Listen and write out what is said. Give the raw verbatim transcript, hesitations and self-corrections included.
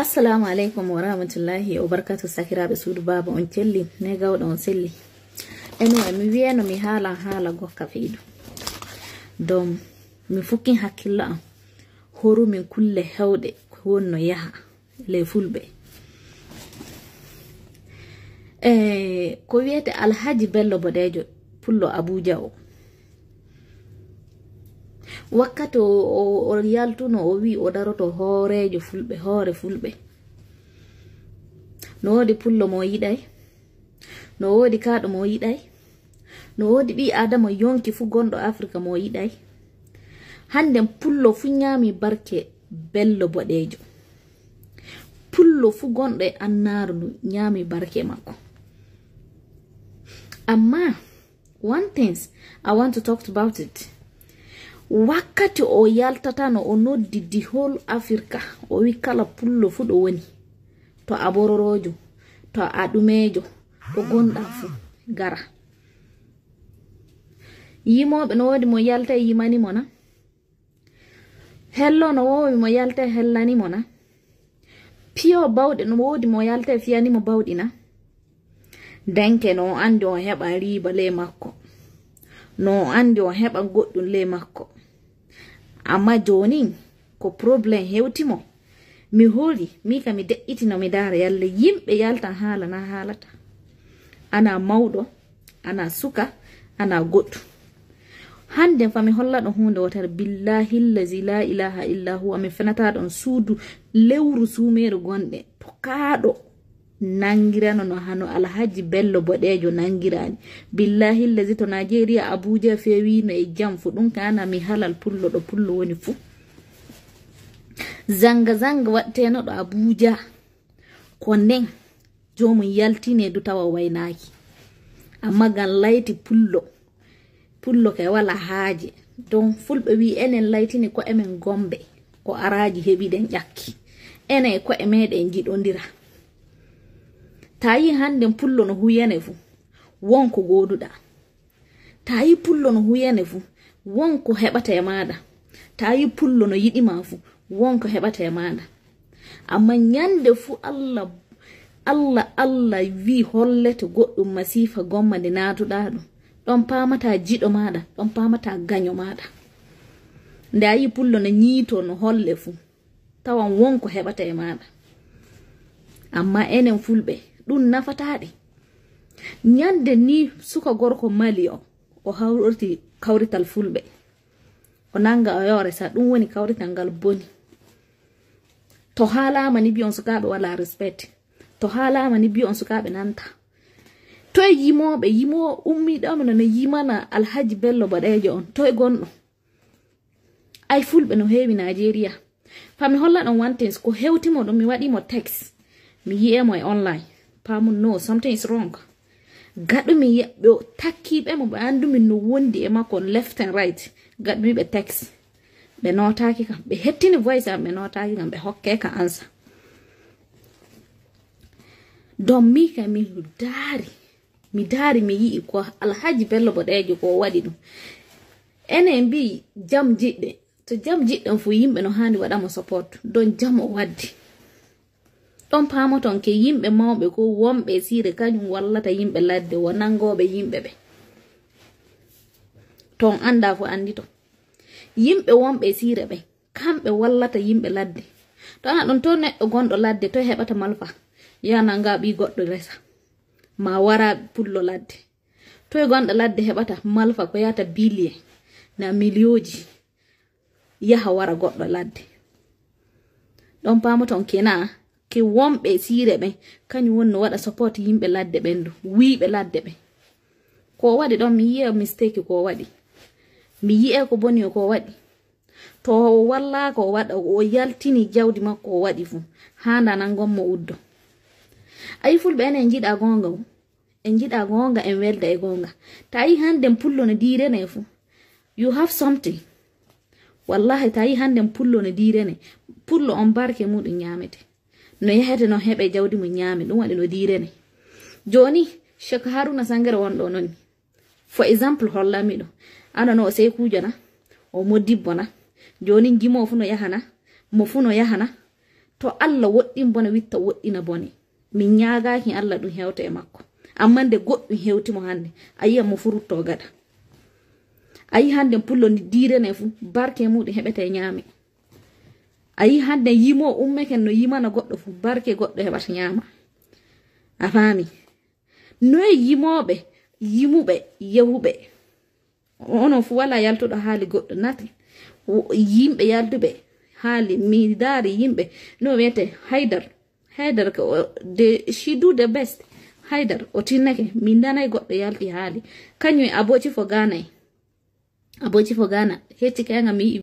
Assalamu aleykum wa rahmatullahi wa barakatuh. Sakiraaɓe suudu baaba, on celli? Ne gawɗo on selli? Eno, e mi wiyeno mi haala haala gokka feydu. Donc, mi fukkin hakkillo am. Horu min kulle hewɗe ko wonno yaha les fulɓe. E ko wiyete Alhaji Bello Boɗeejo, pullo Abuja o. Wakkati o, o, o yaltuno, o wi o daroto hooreejo fulɓe, hoore fulɓe. No woodi pullo mo yiɗay, no woodi kaaɗo mo yiɗay, no woodi ɓii Aadama yonki fu gonɗo Afrika mo yiɗay. Hannden pullo fu ñaami barke Bello Boɗeejo. Pullo fu gonɗo e annaaru ndu ñaami barke makko. Amma, one things I want to talk about it. Wakkati o yaltatano, o noddi the whole Africa, o wi kala pullo fu ɗo woni, to a bororoojo, to a ɗumeejo, ɗo gonɗa fu, gara. Yimooɓe no woodi mo yaltay yimani mo na? Hello no woodi mo yaltay hellani mo na? Piyo bawɗe no woodi mo yaltay fiyani mo bawɗi na? Denke no o anndi o heɓa riiba ley makko. No o anndi o heɓa goɗɗum ley makko. Amma jooni ko problème hewti mo. Mi hooli, mi ka mi de'itino mi daara yalla yimɓe yaltan haala na haalata. Ana mawɗo, ana suka, ana goɗɗo. Hannden fa mi holla ɗon huunde wootere, billahi llazi la ilaha illa huwa, mi fenata ɗon suudu lewru suumeeru gonɗe. To kaaɗo nangirano no hano Alhaji Bello Boɗeejo nangirani. Billahi llazi to Najeriya Abuja fewino e jam fu ɗum kana mi halal pullo ɗo pullo woni fu. Zanga zanga waɗteno ɗo Abuja. Ko nden joomum yaltine du tawa waynaaki. Amma ngam layti pullo. Pullo kay wala haaje. Don fulɓe wi enen laytini ko emen gombe. Ko araaji heɓiɗen ƴakki. Enen e ko'e meɗen jiɗondira. Ta yi hannden pullo no huyane fu, won ko gooduɗa. Ta yi pullo no huyane fu, won ko heɓata e maɗa. Ta yi pullo no yiɗima fu, won ko heɓata e maɗa. Amma ñande fu Allah, Allah, Allah wi hollete goɗɗum masifa gomma nde naatuɗa ɗum. Ɗon pamata jiɗo maɗa, ɗon pamata gaño maɗa. Nde a yi pullo no ñiito no holle fu, tawan won ko heɓata e maɗa. Amma enen fulɓe, ɗum nafataɗe. Ñande ni suka gorko Mali o, o hawriti kawrital fulɓe. O nanga o yore sa, ɗum woni kawrital ngal boni. To haalama ni biyon sukaaɓe wala respect. To haalama ni biyon sukaaɓe nanta. Toye yimooɓe, yimoo ummiɗo amen no yimana Alhaji Bello Boɗeejo on. Toye gonɗo? Ay fulɓe no heewi Nigeria. Fa mi holla ɗon one things, ko hewti mo ɗum mi waɗi mo text. Mi yi'e mo e online. Paamu no, something is wrong. Gaɗu mi yi'a ɓe takkiiɓe mo, ɓe andu min no wondi e makko left and right. Gaɗu mi ɓe text. Ɓe notaaki kam. Ɓe hettini voice am, ɓe notaaki kam. Ɓe hokke ka ansa. Don mi ka mi daari. Mi daari mi yi'i ko Alhaji Bello Boɗeejo ko o waɗi ɗum. Enen mbi'i jam jiɗɗe. To jam jiɗɗen fu yimɓe no haani waɗa mo support. Don jam o waddi. Ɗon paamoton ke yimɓe mawɓe ko wonɓe e siire kañum wallata yimɓe ladde, wo nanngooɓe yimɓe ɓe. Ton annda fu anndito. Yimɓe wonɓe e siire ɓe, kamɓe wallata yimɓe ladde. To ana ɗon to neɗɗo gonɗo ladde, to heɓata malfa, yaha nannga ɓii goɗɗo resa. Ma wara pullo ladde. To e gonɗo ladde heɓata malfa ko yahata biliye na miliyooji. Yaha wara goɗɗo ladde. Ɗon paamoton kena ke wonɓe e siire ɓen, kañum woni no waɗa support yimɓe ladde ɓen du, wuyɓe ladde ɓen. Ko o waɗi ɗon, mi yi'e mistake ko o waɗi. Mi yi'e ko boni ko o waɗi. To o walla ko o waɗa, o yaltini jawdi makko o waɗi fu, haa nda nangon mo uddo. Ayi fulɓe enen njiɗa goonga o. En njiɗa goonga, en welda e goonga. Ta yi hannden pullo no diirene fu. You have something. Wallahi ta yi hannden pullo no diirene. Pullo on barke muɗum ñaamete. No yahete no heɓe jawdi mum ñaame. Ɗum waɗi no diirene. Jooni, Sheikh Haruna Sangare wonɗo non. For example, hollami ɗo. Ano no o seykujo na? O modibbo na? Jooni jimo fu no yahana? Mo fu no yahana? To Allah woɗɗin bone, witta woɗɗina bone. Min ñaagaaki Allah ɗum hewta e makko. Amma nde goɗɗum hewti mo hannde, a yiyan mo furutto gaɗa. A yi hannde pullo ni diirene fu, barke muɗum heɓete ñaame. A yi hannde yimo ummeke no yimana goɗɗo fu, barke goɗɗo heɓata ñaama. A faami? Noye yimooɓe, yimuɓe, yehuɓe? Onon fu wala yaltuɗo haali goɗɗo nati. Wo-, yimɓe yaltuɓe haali, mi daari yimɓe. No wiyete Haydar. Haydar ko o, de, she do the best. Haydar, o tinnake, min danay goɗɗo yalti haali. Kañum e Aboci fo ganay. Aboci fo gana. Hecci kayga mi yi'i